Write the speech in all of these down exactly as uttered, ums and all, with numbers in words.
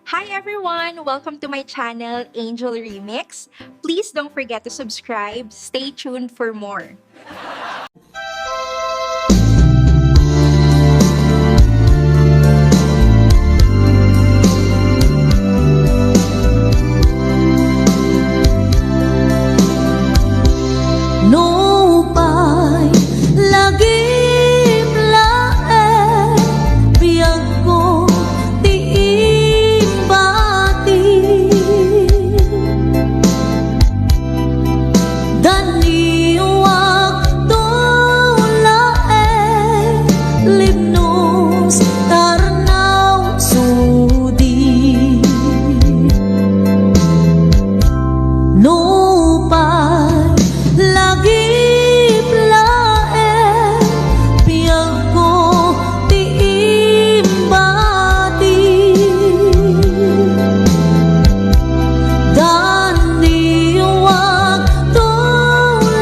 Hi everyone! Welcome to my channel, Angel Remix. Please don't forget to subscribe. Stay tuned for more. Nupay lagip laeng biagko ti imbati. Daniwak to laeng, libnos, tarnaw, sudi. Nupay lagip laeng biagko ti imbati. Daniwak to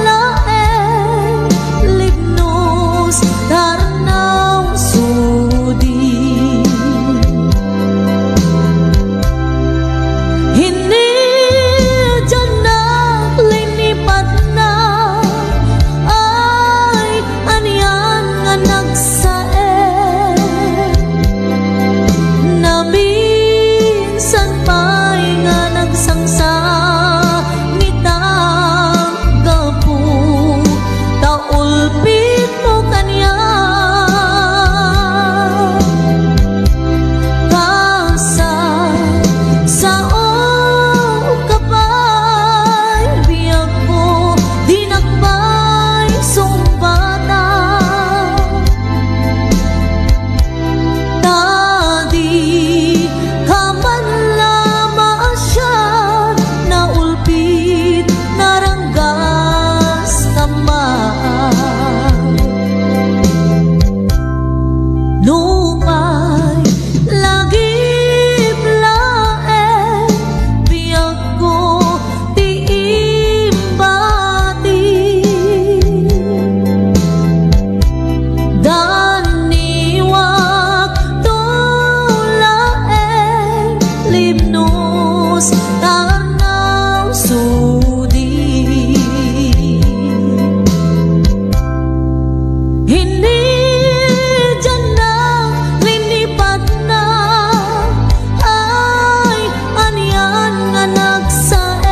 laeng, libnos, tarnaw, sudi. Hinidiannak linipatna, ay, anian nga nagsaen. Naminsan pay nga nagsangsangitan gapu ta ulpitmo kaniak. Kasasao ka pay biagko, dinak pay sungbatan. Ta dika man la maasian, naulpit, naranggas ka man. Nupay lagip laeng biagko ti imbati. Daniwak to laeng, libnos, tarnaw, sudi. Hinidiannak linipatna, ay, anian nga nagsaen.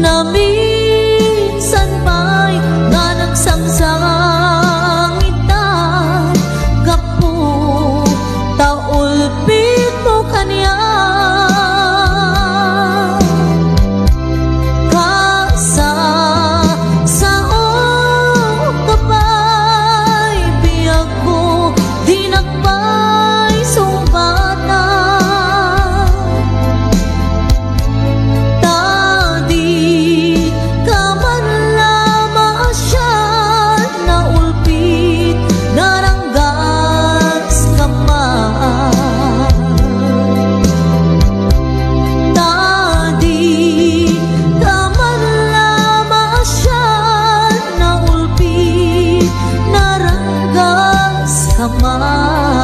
Naminsan pay nga nagsangsangitan gapu ta ulpitmo kaniak. Kasasao ka pay biagko, dinak pay sungbatan. Ta dika man la maasian, naulpit, naranggas ka man. Ta dika man la maasian, naulpit, naranggas ka man.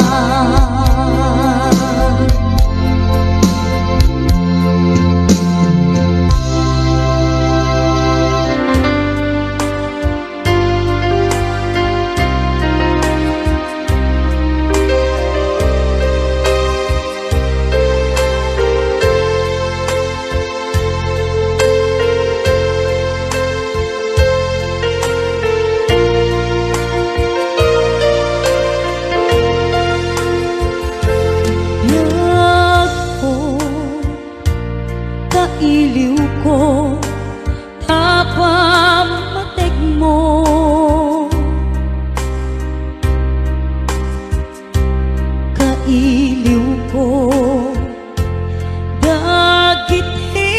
Biagko, kailiwko, ta pammategmo. Kailiwko dagiti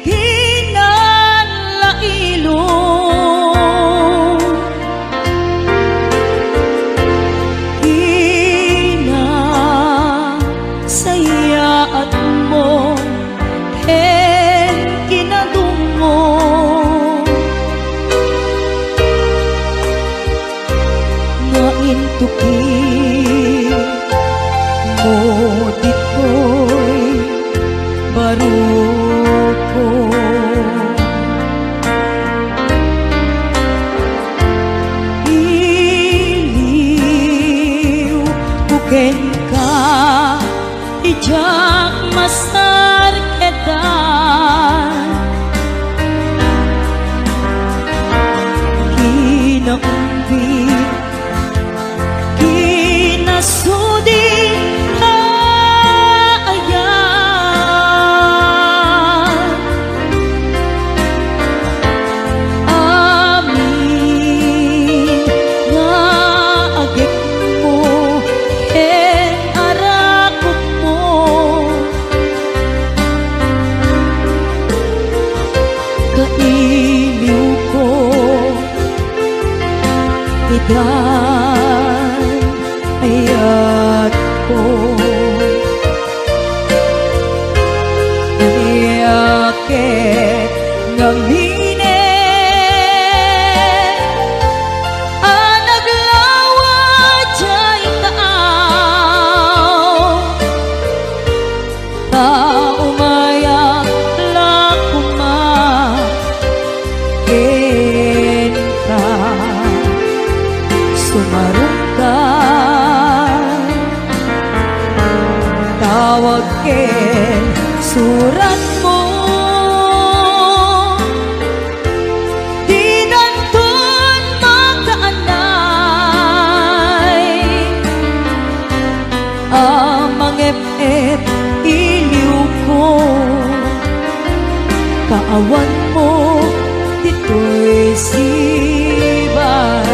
kinalailog. Kinasayaatmo ken kinadummo. Nga intoki, O ditoy barukko. Iliwko kenka, diak masarkedan. Kinaumbi, kinasudi a ayan. Amin nga agekmo ken arakokmo, kailiwko, idan ayatko. Ania ket ngamin a naglawa diay taaw? Ta umayak la koma kenka, sumarungka, tawag ken suratmo. Didanton makaanay a mangep-ep iliwko, kaawanmo ditoy sibay.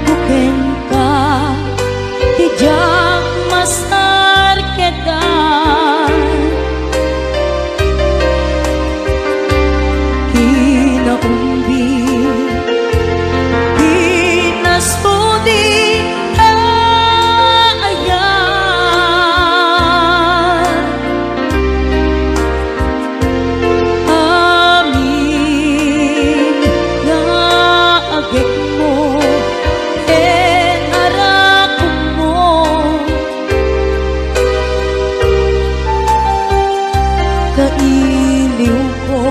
Iliwko kenka, diak masarkedan. Kinaumbi, kinasudi a ayan. Amin nga agekmo ken arakokmo, kailiwko,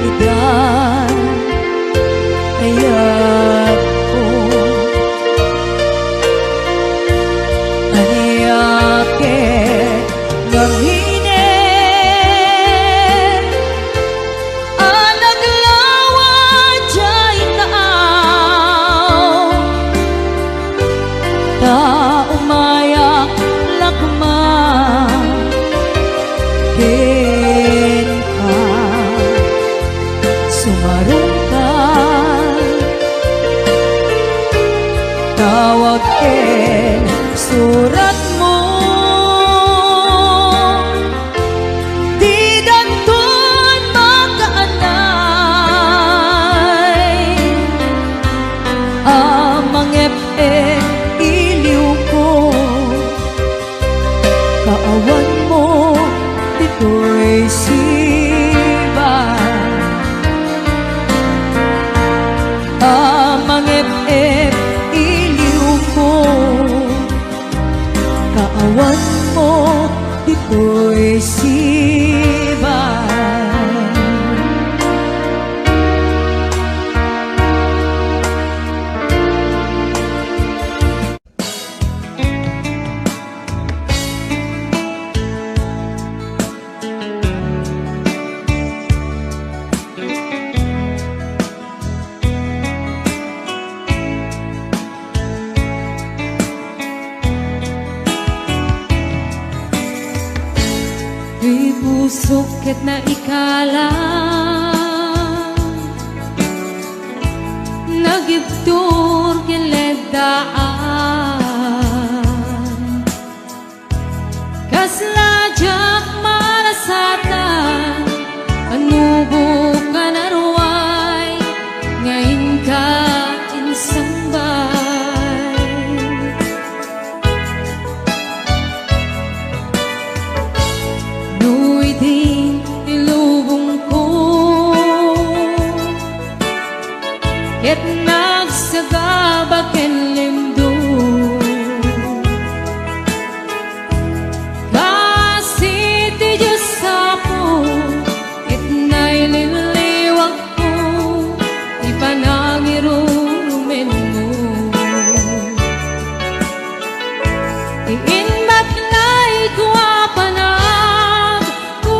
idan ayatko. Ania ket ngamin a naglawa diay taaw? Ta umayak la koma kenka, sumarungka, tawag ken suratmo. Didanton makaanay a mangep-ep iliwko, kaawanmo ditoy sibay a mangep-ep iliwko, kaawanmo ditoy sibay. Pusok ket naikala, nagibtur ken leddaan. Kasla diak malasatan, anubok a naruay nga inka insambay. No idin ti lubongko ket nagsagaba ken limdo, kas iti Dios Apo ket naililiwag ko ti panangirurumenmo. Ti inbaklay ko a panagtuo,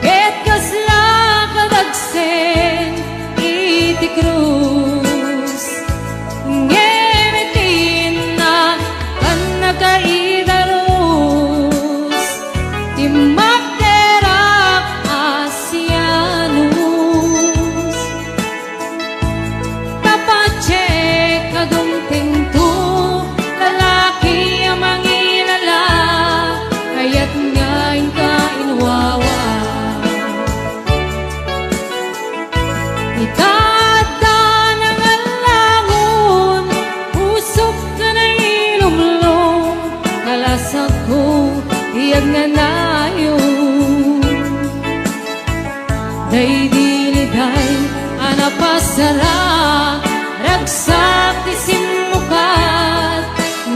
ket kasla kadagsen iti krus. Ngem iti innak a nakaidarus, ti makderak a sianus. Tapatiyek a dumtengto, lalaki a mangilala, ayat nga inka inwawa. Ita adda nangallangon, pusok a nailumlom, kalasagko ti agnanayon. Daydi liday a napasara, ragsak ti simmukat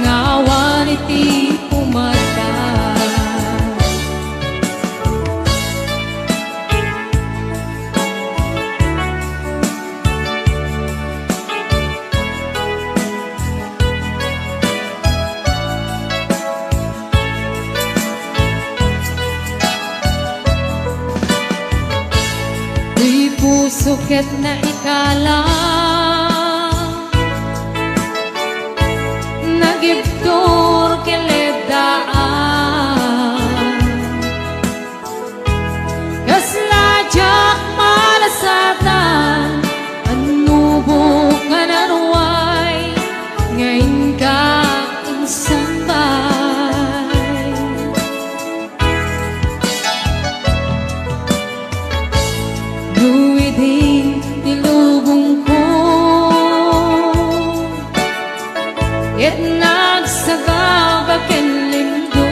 nga awan iti pumadda. Ti puso ket naikala, nagibtur ken leddaan. Kasla diak malasatan, annubok a naruay nga inka insambay. No idin ti lubongko, ket nagsagaba ken limdo.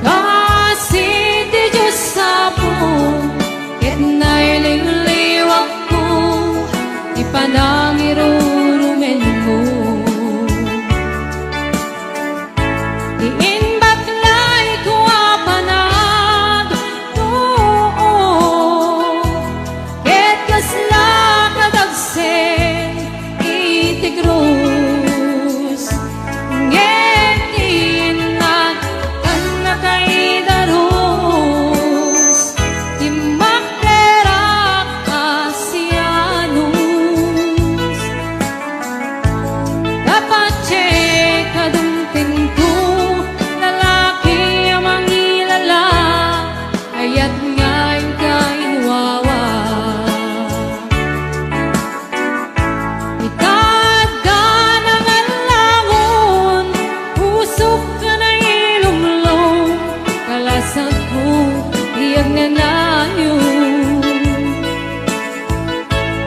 Kas iti Dios Apo, ket naililiwakko ti panangirurumenmo. Ti inbaklay ko a panagtuo, ket kasla kadagsen iti krus. Ngem ti innak a nakaidarus, ti makderak a sianus. Tapatiyek a dumtengto, lalaki a mangilala, ayat nga inka inwawa. Ita adda nangallangon, pusok a nailumlom, kalasagko ti agnanayon.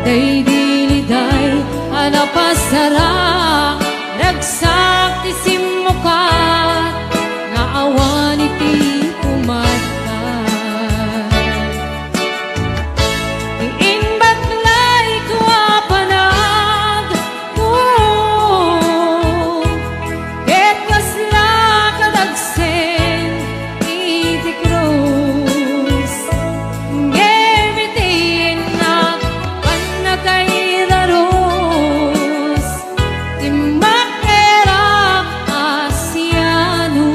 Daydi liday a napasara, ragsak ti simmukat nga awan iti pumadda. Ti inbaklay ko a panagtuo, ket kasla kadagsen iti krus. Ngem iti innak a nakaidarus, ti makderak a sianus.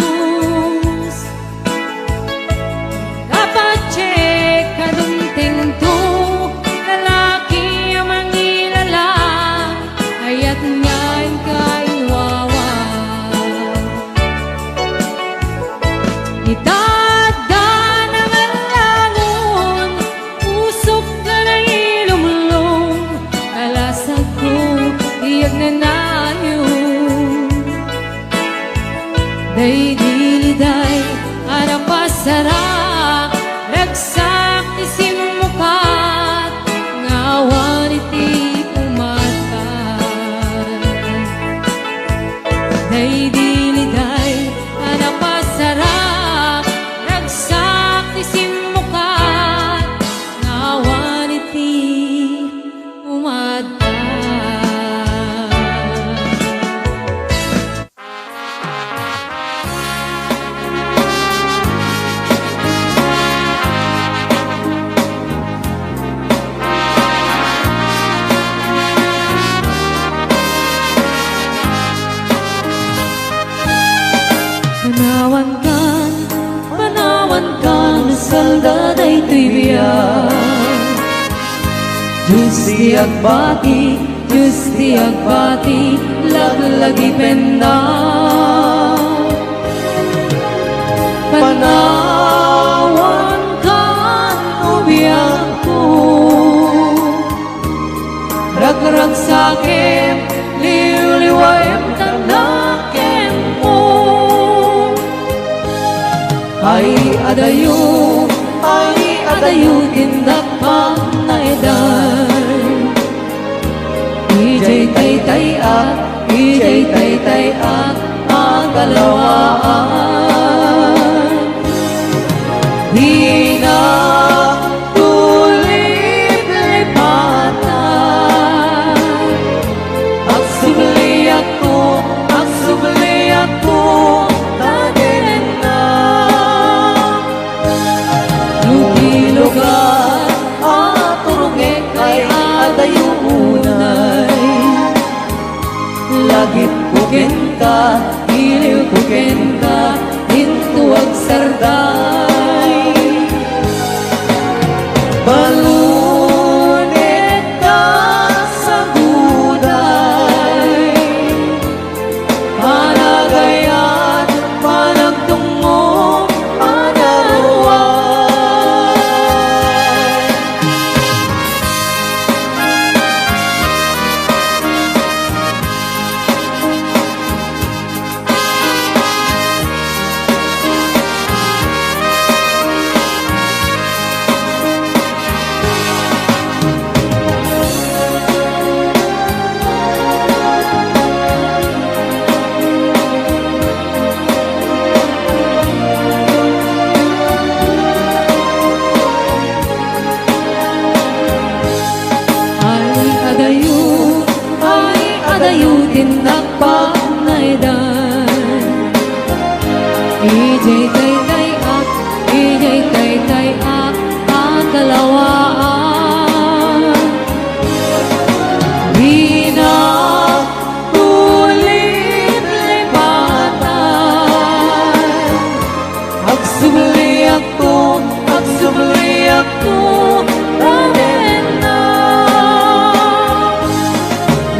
Alda daytoy biag. Dios ti agbati, Dios ti agbati, laglagipenna. Panawankan, o biagko. Ragragsakem, liwliwaem, tagna kenmo. Ay adayo, ay adayo, tindak pagnaedan. Idiay taytay-ak, idiay taytay-ak, agalawaan. Dinak tuliplipata. Agsubliakto, agsubliakto, ta kenna. No ti lugar a turongek ay adayo unay. Lagipko kenka, iliwko kenka, dinto agsarday. Baludekka sa guday, panagayat, panagtungmo, panaruay. Ay adayo, ay adayo, tindak pagnaedan. Idiay taytay-ak, idiay taytay-ak, agalawaan. Dinak tuliplipatan. Agsubliakto, agsubliakto, ta kenna.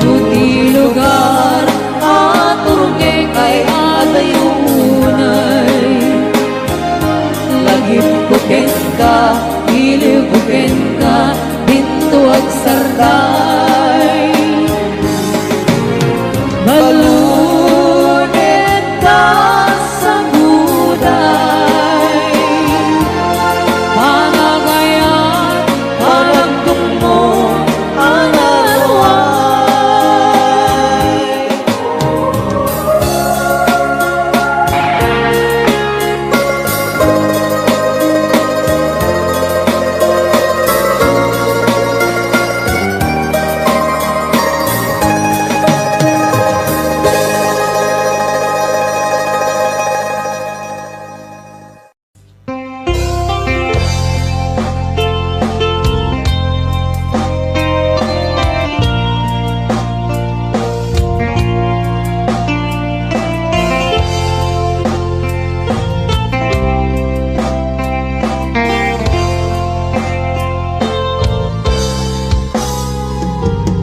No ti lugar a turongek ay adayo unay. Lagipko kenka, iliwko kenka, dinto agsarday. Baludekka sa guday, panagayat, panagtungmo, panaruay.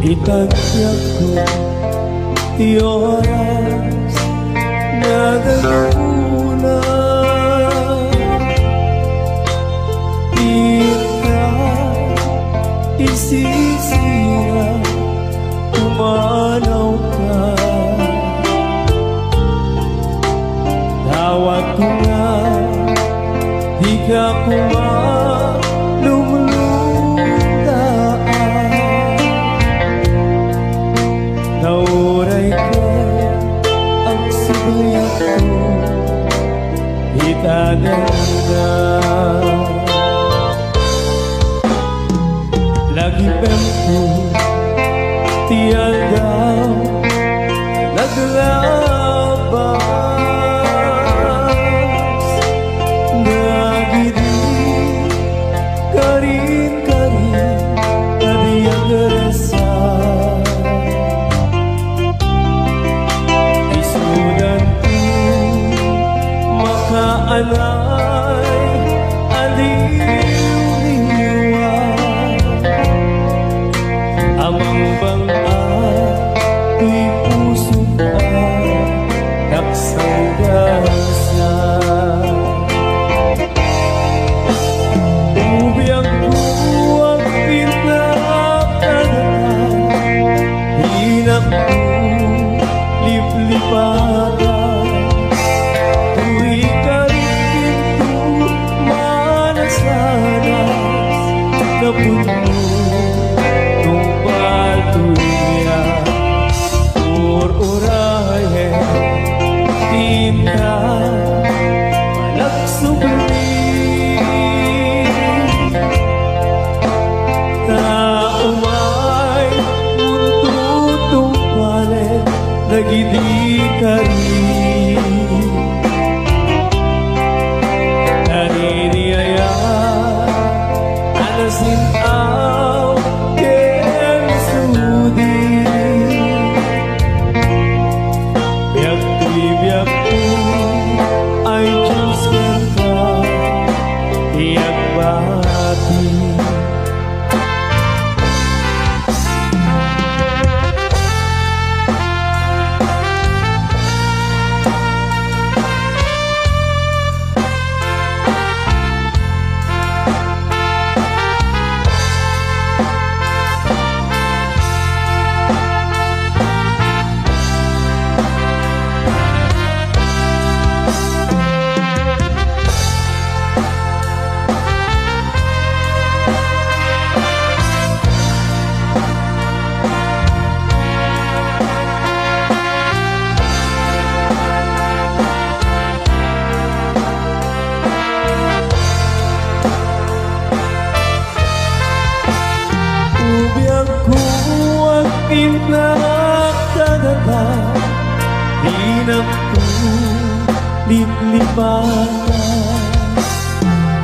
Itagpiakko ti oras nga agayuna. Ita isisira, pumanawka. Tawagko nga, dika koma lumlutaan. Ta uray ket agsubliakto ita dengga. Lagipemko ti aldaw naglabas dagidi karin-karin a di agresa. Isudan ti makaanay a di Idi kari, narinia a nasin-aw ken sudi. Biag ti biagko, ay Dios, kenka ti agbati. Ubiagko, agpinnak kadata, dinakto liplipatan.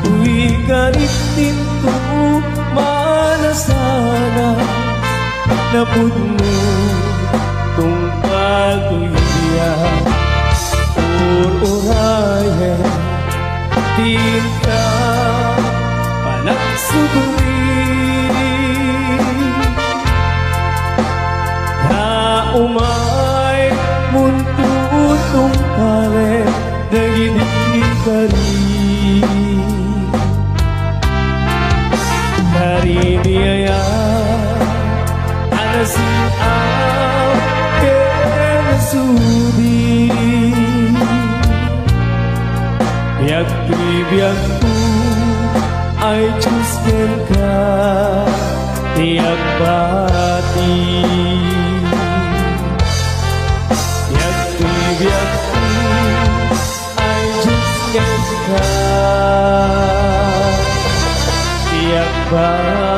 Uy, karittinto manasana, napudno tungpal kuya. Ur-urayen tinta panagsubli. Ta umay muntutong pare dagiti kari. Kari ni aya a nasin-aw ken sudi. Biag ti biagko, ay Dios, kenka ti agbati. Biag ti biagko, ay Dios, kenka ti agbati.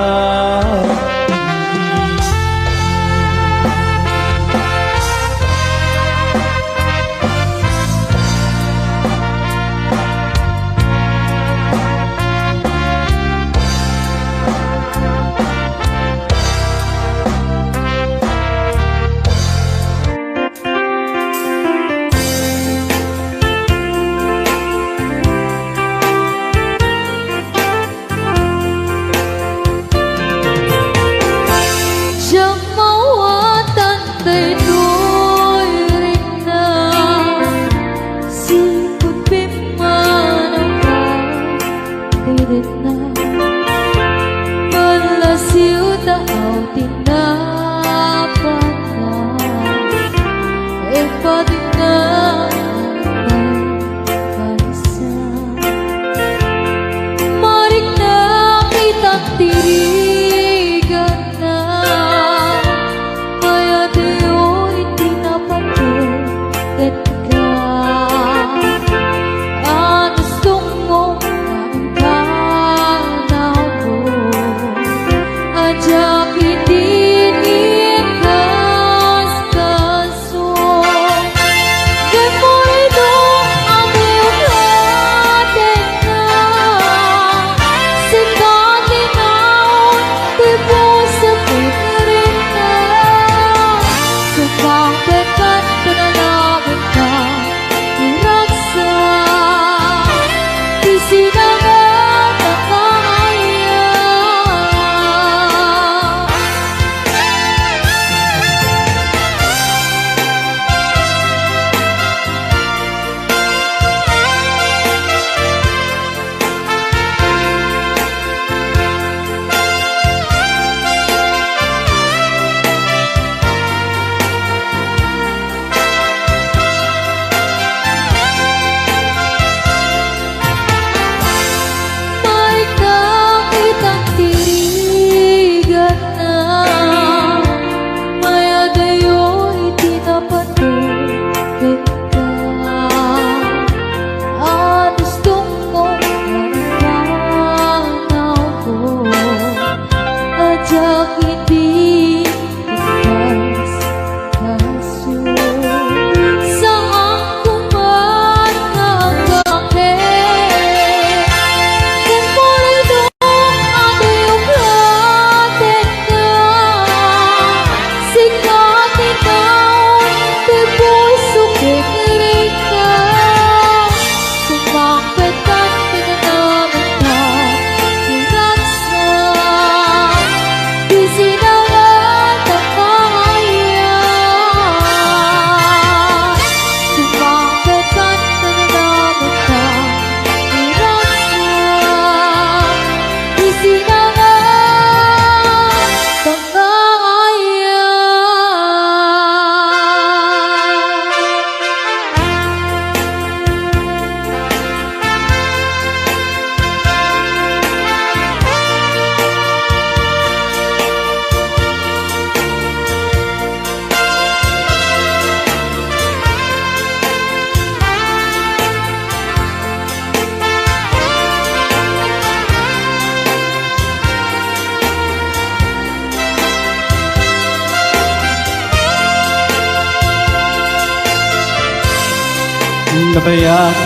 Nabayag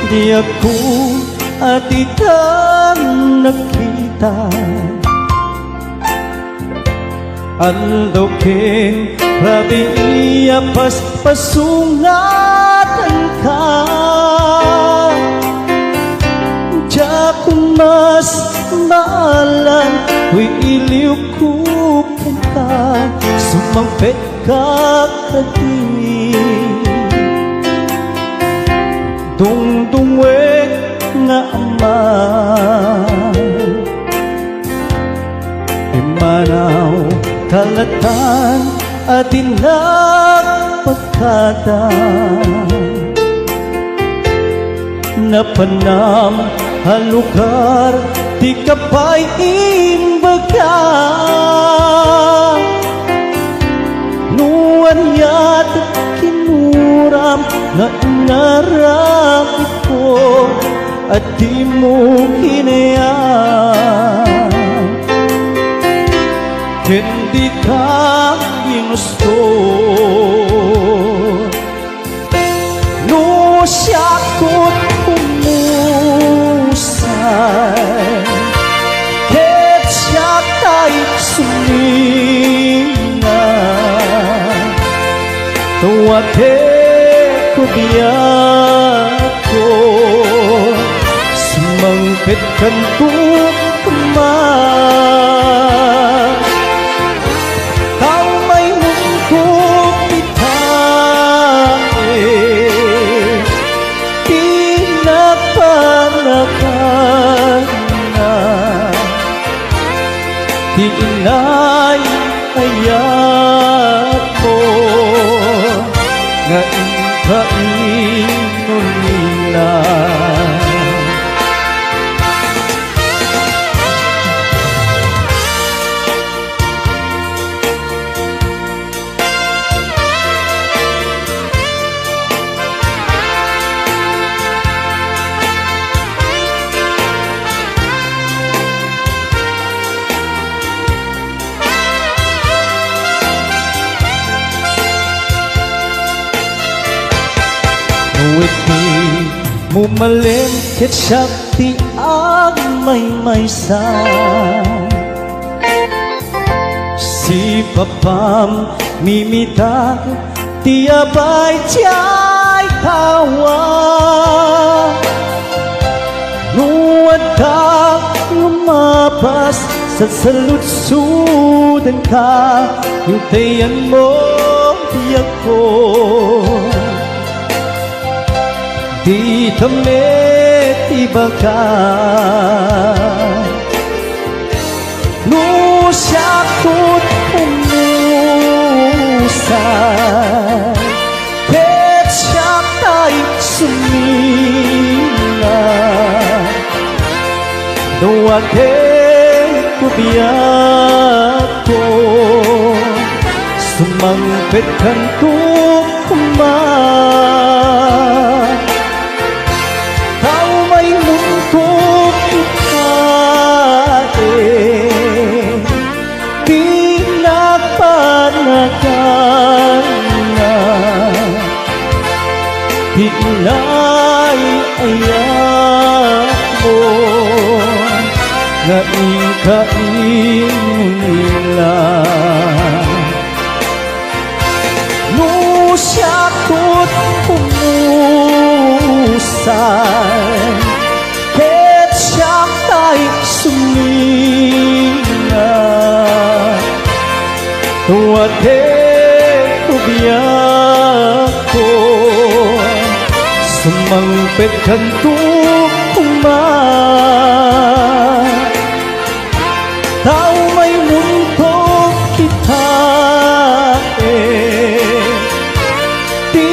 diak a ditan nakita. Aldaw ken rabii a paspasungatanka. Diak mas maalan, wi iliwko kenka, sumangpet ka kadi. Dungdungwek nga ama, immanaw kalatan a dinak pagkada. Napanam a lugar ti ka pay imbaga. No aniat kinuram nga inaramidko a dimo kinayat, ken dika ginusto. No siak ti umusay, ket siak tay suminga, tuwate ko biag ko, sumangpet kanto koma. Tau maymungko itae, ti nagpanakanna, ti inay ayatko, nga inka inulila. No iti mumalem ket siak ti agmaymaysa. Sipapam mimitak ti abay ti ay tawa. No adda lumabas, salsaludsodanka, intayanmo biagko. Dita met ibaga. No siak ti umusay, ket siak tay suminga, tuwate ko biagko, sumangpet kanto koma. Tau maymungko itae, ti nagpanakanna, ti inay ayatmo, nga inka inulila. No siak ti umusay, ket siak tay suminga, tuwate ko biagko, sumangpet kanto koma. Tau maymungko itae, ti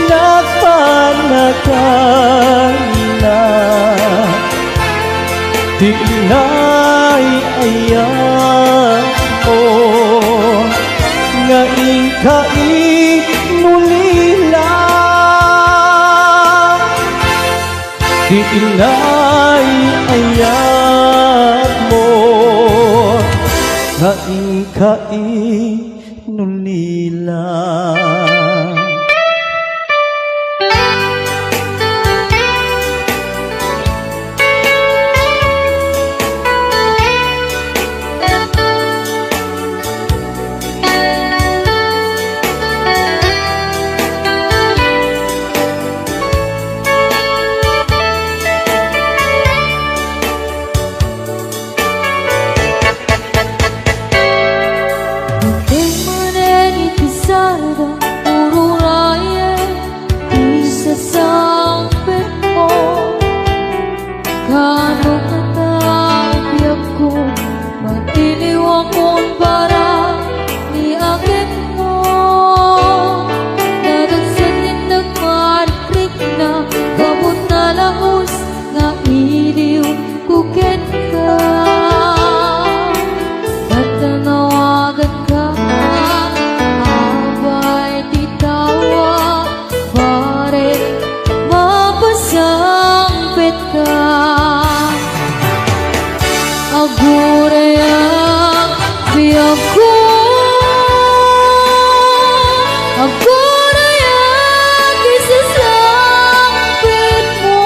nagpanakanna, ti inay ayatmo, nga inka inulila. Ti inay ayatmo, nga inka inulila. Ko, aguray a kisasangpetmo,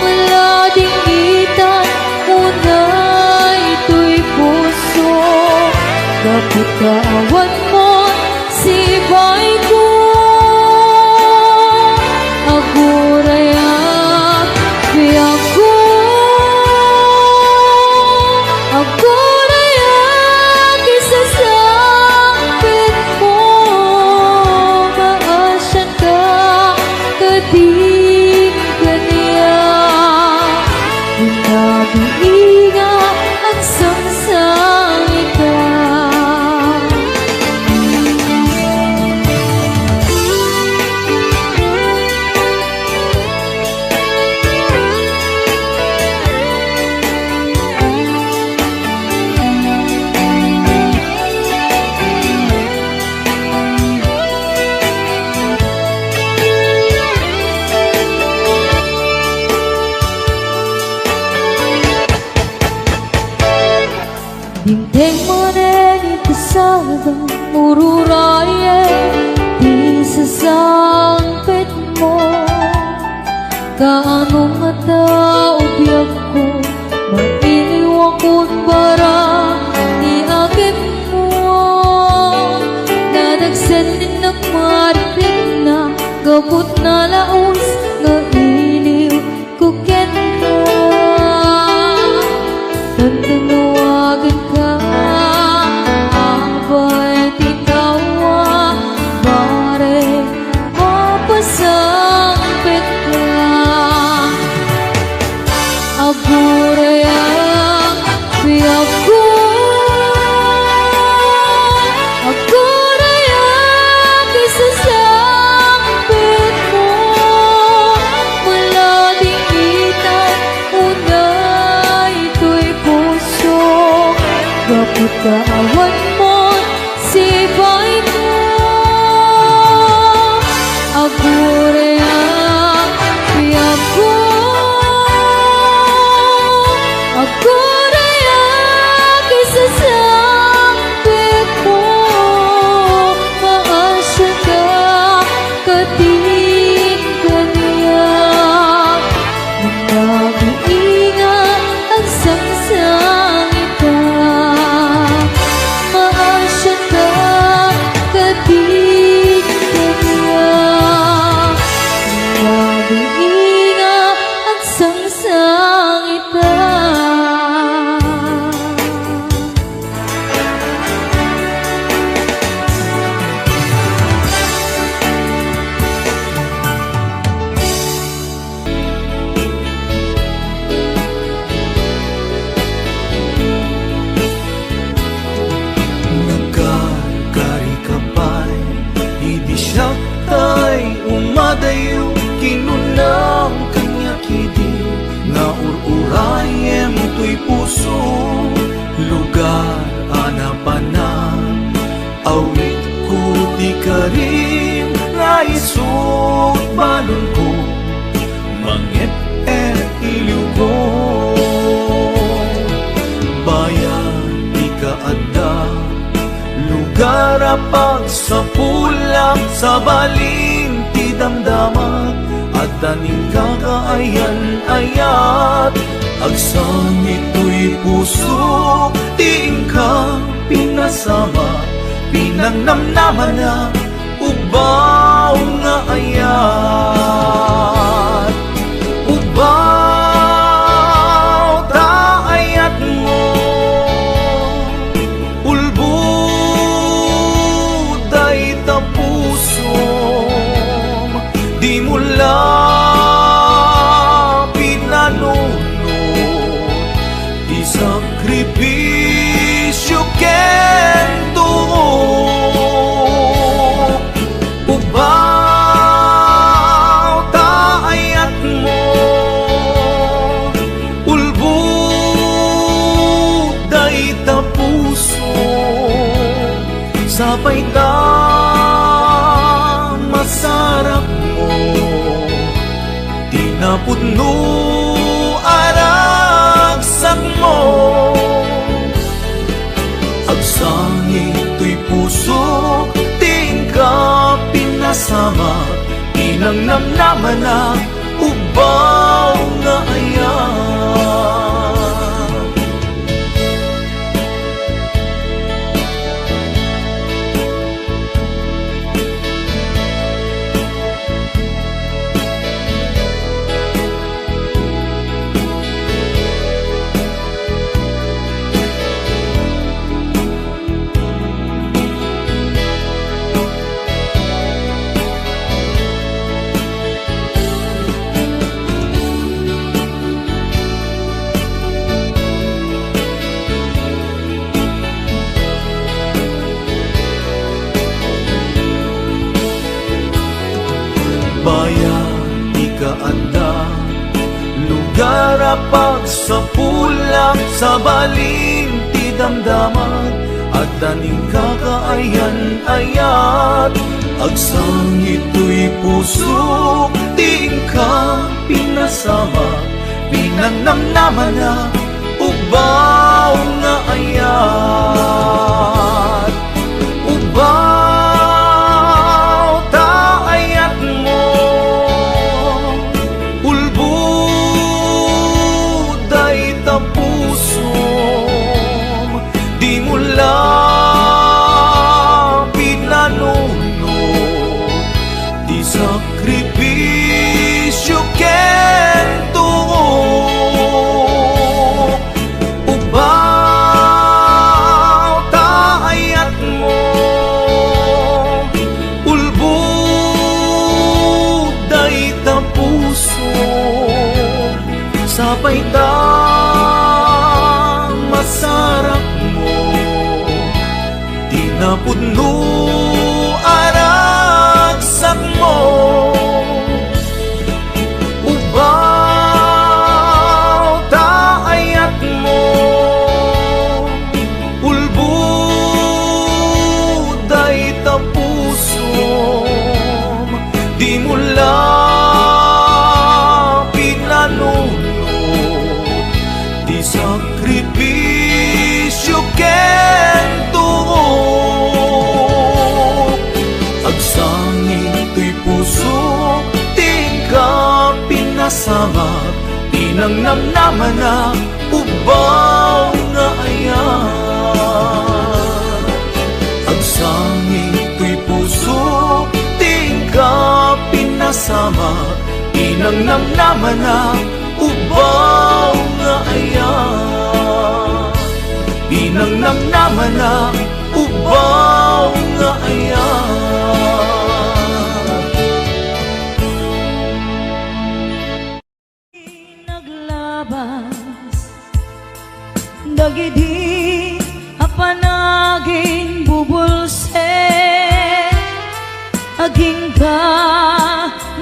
malading itan unay toy puso, gapu ta awan mo sibaiko, aguray a biagko, aguray a kisasangpetmo, maasianka kadin kaniak, unay nga agsangsangitak. Dimteng manen iti sada, ururayen ti sasangpetmo. Kaano ngata, o biagko, mailiwakon para ti agimmo? Nadagsen ti nagmaripenna, gapu ta nalaus nga iliw ko kenka. Tantanwagenka, abay, ti tao a barek, mapasangpetka. Aguray a biagko, aguray a kisasangpetmo, malading itan unay toy puso, gapu ta awan mo sibaiko, aguray a biagko, aguray a kisasangpetmo, maasianka kadin kaniak, unay nga agsangsangitak. Maasianka kadin kaniak, unay nga agsangsangitak. Nagkarkarika pay idi siak tay umadayo, kinunam kaniak idi nga ur-urayem toy puso, lugar a napanak. Awitko ti karim nga isut balonko, mangep-ep iliwko. Bayan ti kaadda, lugar a pagsapulak, sabalin ti damdamak, adda ni kaka ayan-ayat. Agsangit toy pusok ti inka pinasama, pinangnamnamana, ugbaw nga ayat. Ugbaw ta ayatmo, ulbod dayta pusom, dimo la pinanunot ti sakripisio ken tuo. Ugbaw ta ayatmo, ulbod dayta puso, sapay ta masarapmo ti napudno a ragsakmo. Pinangnamnamana, ubbaw nga ayat. Bayat ti kaadda, lugar a pagsapulak, sabalin ti damdamat, adda ning kakaayan-ayat. Agsangit toy pusok ti inka pinasamak, pinangnamnamana, ubbaw nga ayat. Ubbaw ta ayatmo, ulbod dayta pusom, dimo la pinanunot ti sakripisio ken tuok. Ubbaw ta ayatmo, ulbod dayta pusom, sapay ta masarapmo ti napudno a ragsakmo. Ubbaw ta ayatmo, ulbod dayta pusom, dimo la pinanunot ti sakripisio ken tuok. Agsangit toy pusok ti inka pinasamak, pinangnamnamana, ubbaw nga ayat. Agsangit toy pusok ti inka pinasamak, pinangnamnamana, ubbaw nga ayat. Pinangnamnamana, ubbaw nga ayat. Naglabas dagidi a panaginbubulsek, agingga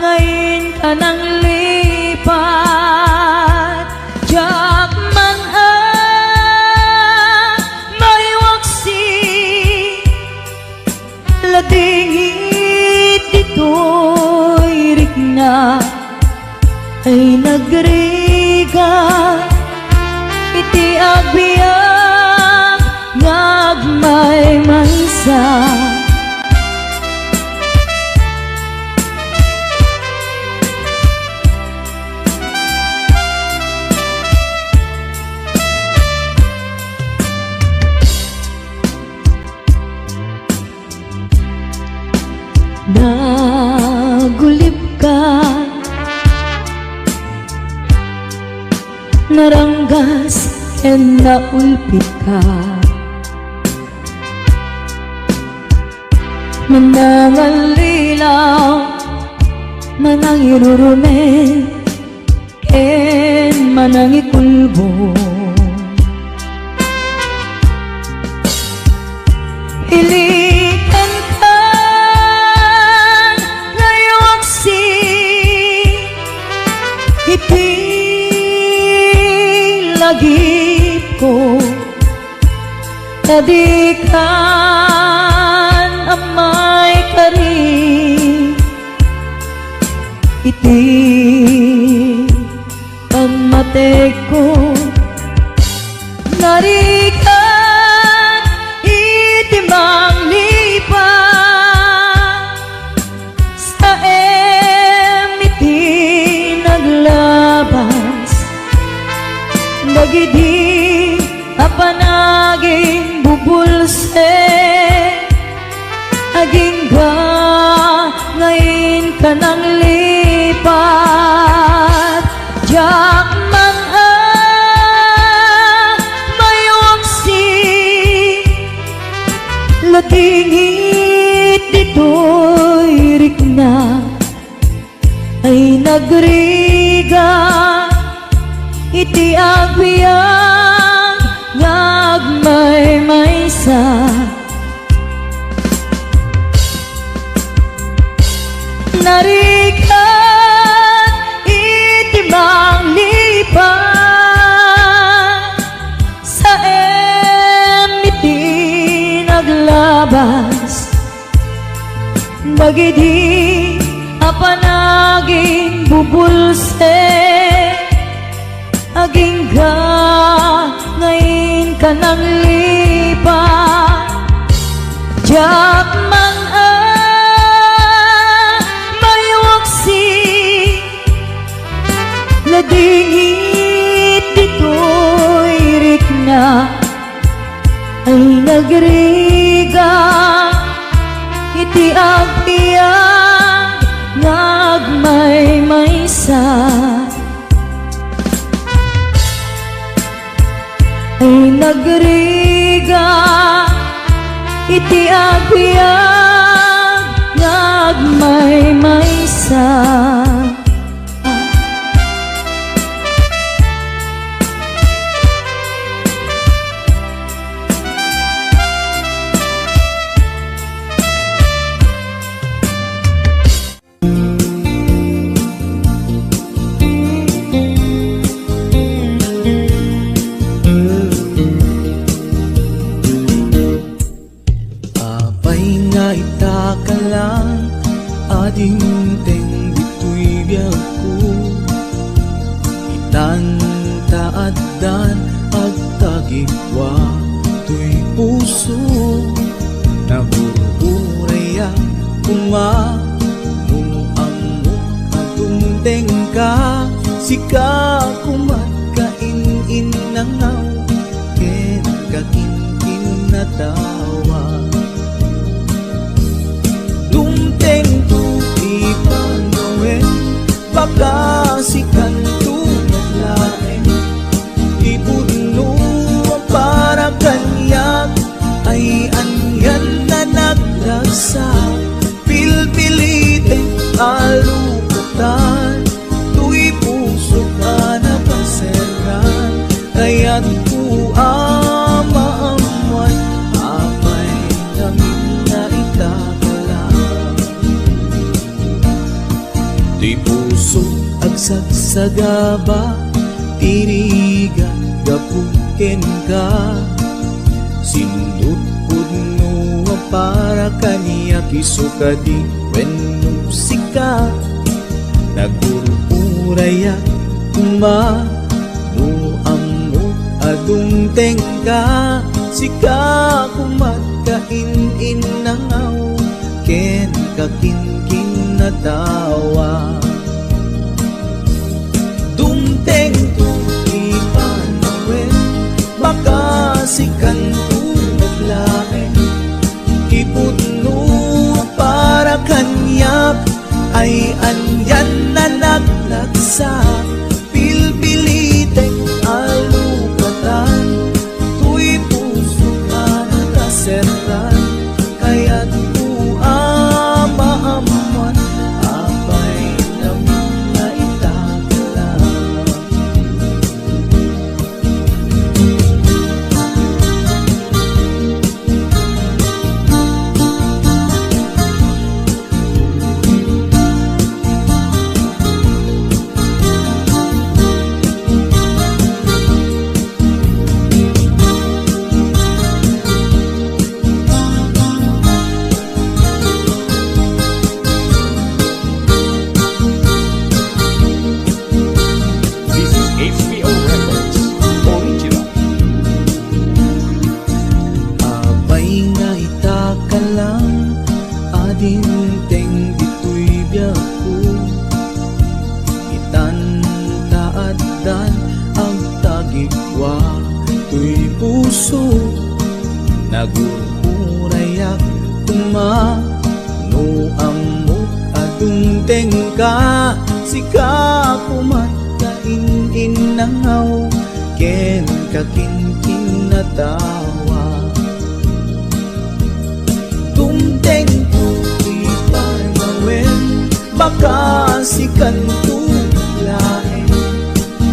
nga inka nanglipat. Diak man a maiwaksi, ladingit ditoy rikna ay nagrigat iti agbiag nga agmaymaysa. Nagulipka, naranggas ken naulpitka. Manangallilaw, manangirurumek, ken manangikulbod. Ilikankan nga iwaksi iti lagipko, ta dikan a maikari iti pammatekko. Narigat iti manglipat, sa Kanang lipat, diak man a mayuksi, ladingit ditoy rikna ay nagrigat iti agbiag nga agmaymaysa. Narigat iti manglipat, saem iti naglabas dagidi a panaginbubulsek. Agingga nga inka nanglipat, diak man a mayuksi, ladingit ditoy rikna ay nagrigat iti agbiag nga agmaymaysa. Ay nagrigat iti agbiag nga agmaymaysa. Apay nga ita ka lang a dimteng ditoy biagko? Itan ta addan agtagikua toy puso. Nagur-urayak koma no ammok a dumtengka. Sika koma kain-innangaw ken kakinkinnatawa. Dumtengto ti panawen, baka sikanto met laeng ti pudno a para kaniak ay anian a naglagsak. Pilpilitek a lukatan toy pusok a nakaserran. Kayatko a maammuan apay ngamin nga ita ka lang. Ti puso agsagsagaba, ti rigat gapu kenka. Sindut pudno a para kaniak, isu kadi wenno sika. Nagur-urayak koma no ammok a dumtengka. Sika koma kain-innangaw ken kakinkinnatawa. Dumtengto ti panawen, baka sikanto met laeng ti pudno a para kaniak ay anian a naglagsak. Pilpilitek a lukatan toy pusok a nakaserran. Kayatko a maammuan apay ngamin nga ita ka lang. This is H P O Records Original. Apay nga ita ka lang a dimteng ditoy biagko. Itan ta addan agtagikua toy puso. Nagur-urayak koma no ammok a Dumtengka, sika koma ti in-innangaw, ken kakinkinatawa. Dumtengko ti panawen, baka sikanto laeng.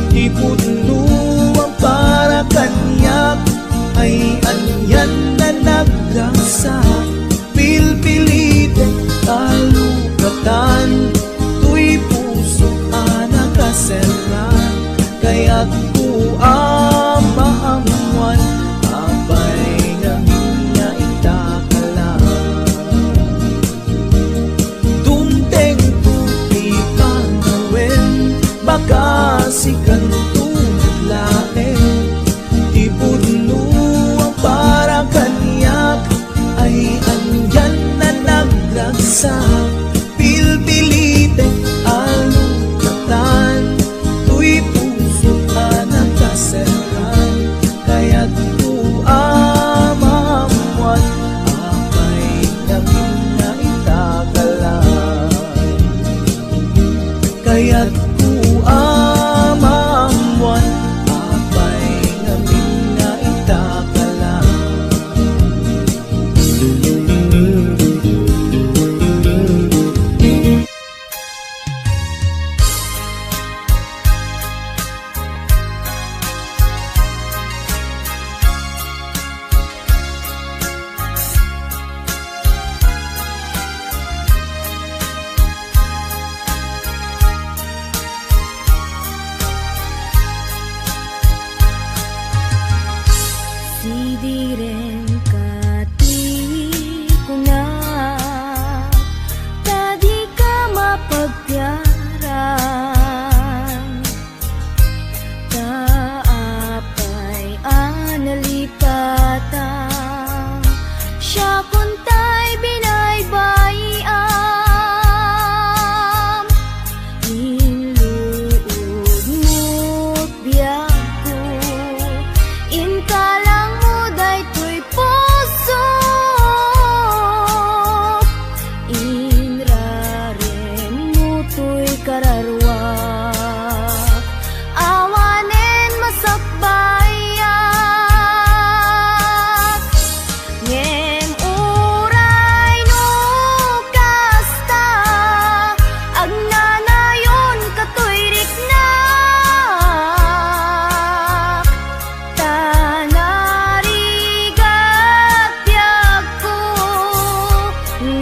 Ti pudno a para kaniak ay anian a nagragsak. Pilpilitek a lukatan toy pusok a nakaserrang. Kayatko a maammuan apay ngamin nga itakala. Dumtengko ti panawen, baka sikanto met laeng. Ti pudno a para kaniak ay anian a nagragsak. Pilpilitek a lukatan toy pusok a nakaserrang. Kayatko a maammuan apay ngamin nga itakala. Kayatko a maammuan apay ngamin nga itakala. Sidiren ka ti kuna, ta dika mapagtiaran. Ta apay a nalipatan, siakon tay binaybay-am. Inluod mo't biagko, inkalangmo daytoy pusok. Inraremmo toy kararuak, awanen masakbayak. Ngem uray no kasta, agnanayon katoy riknak. Ta narigat biagko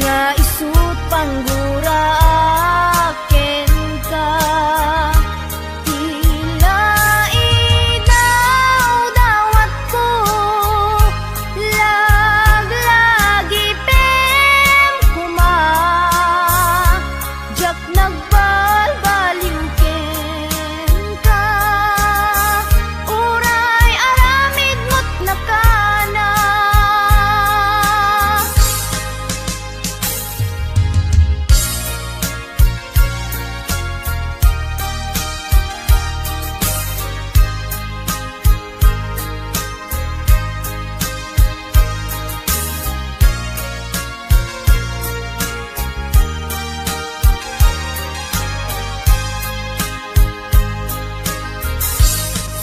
nga isut' pangguraak kenka. Ti laidawdawatko, laglagipem koma. Diak nagbalbaliw kenka, uray aramid met nakanak.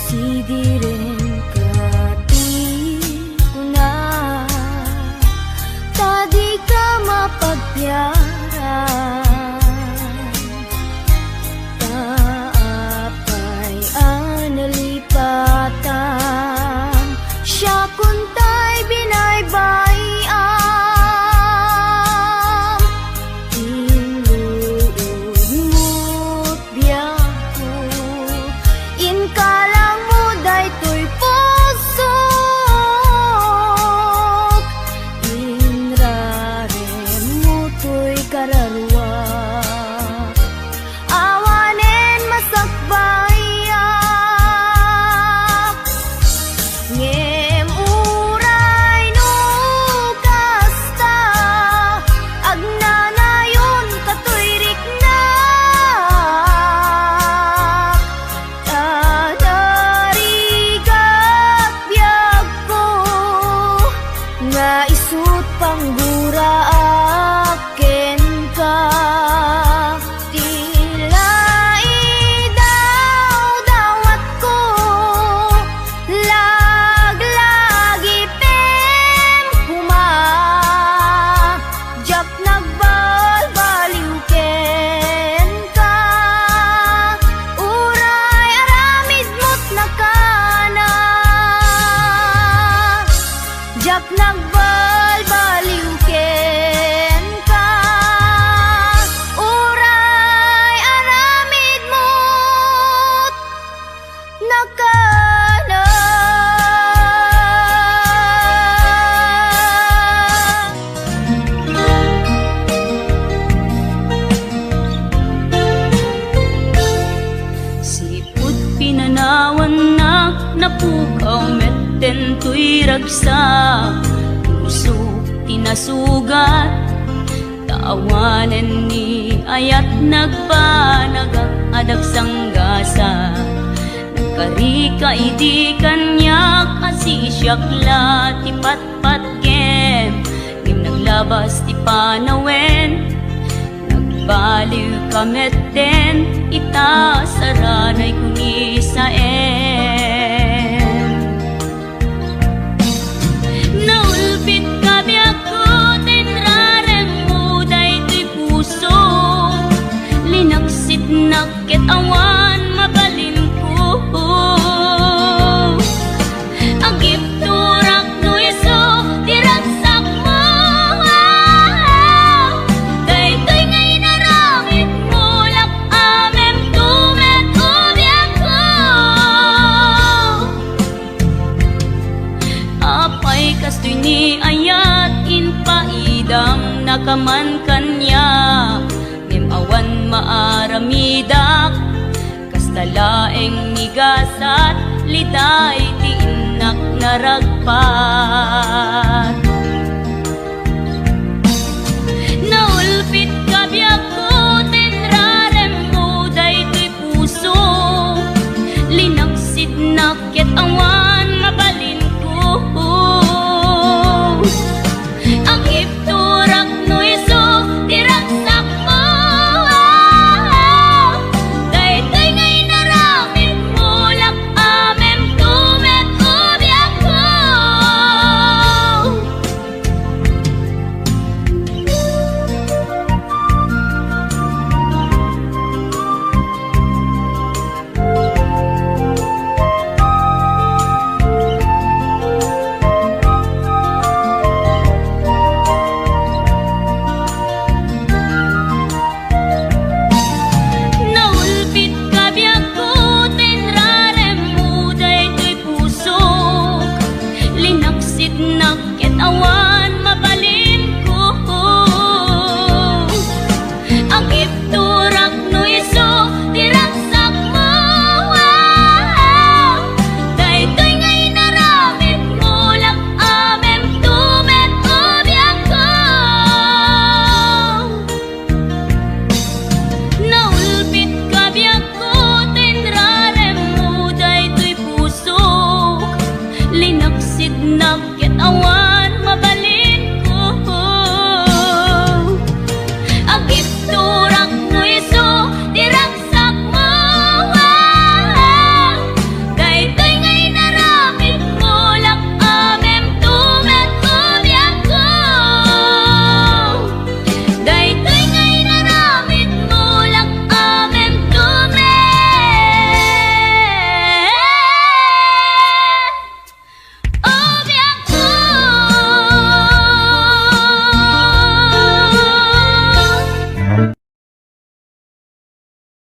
Sidiren ka ti kuna, ta dika mapagtiaran. Ta apay a nalipatan, siakon tay binaybay-am. Inluod mo't biagko, inkalangmo daytoy pusok. Inraremmo toy kararuak, awanen masakbayak. Ngem uray no kasta, agnanayon katoy riknak. Ta narigat biagko nga isut' pangguraak kenka. nasugat. Ta awanen ni ayat nagbanagak a dagsanggasat. Nagkarika idi kaniak a sisiak la ti patpatgem, ngem naglabas ti panawen. Nagbaliwka metten ita saranay kunisaen. Naulpitka biagko ta inraremmo daytoy puso. Linaksitnak ket awan mabalinko. Agipturak no isu ti ragsakmo. Daytoy nga inaramidmo, lak-amemto met, o biagko. Apay kastoy ni ayat, impaidam nakaman kaniak, ngem awan maaramidak. Kasta laeng ni gasat, liday ti innak naragpa.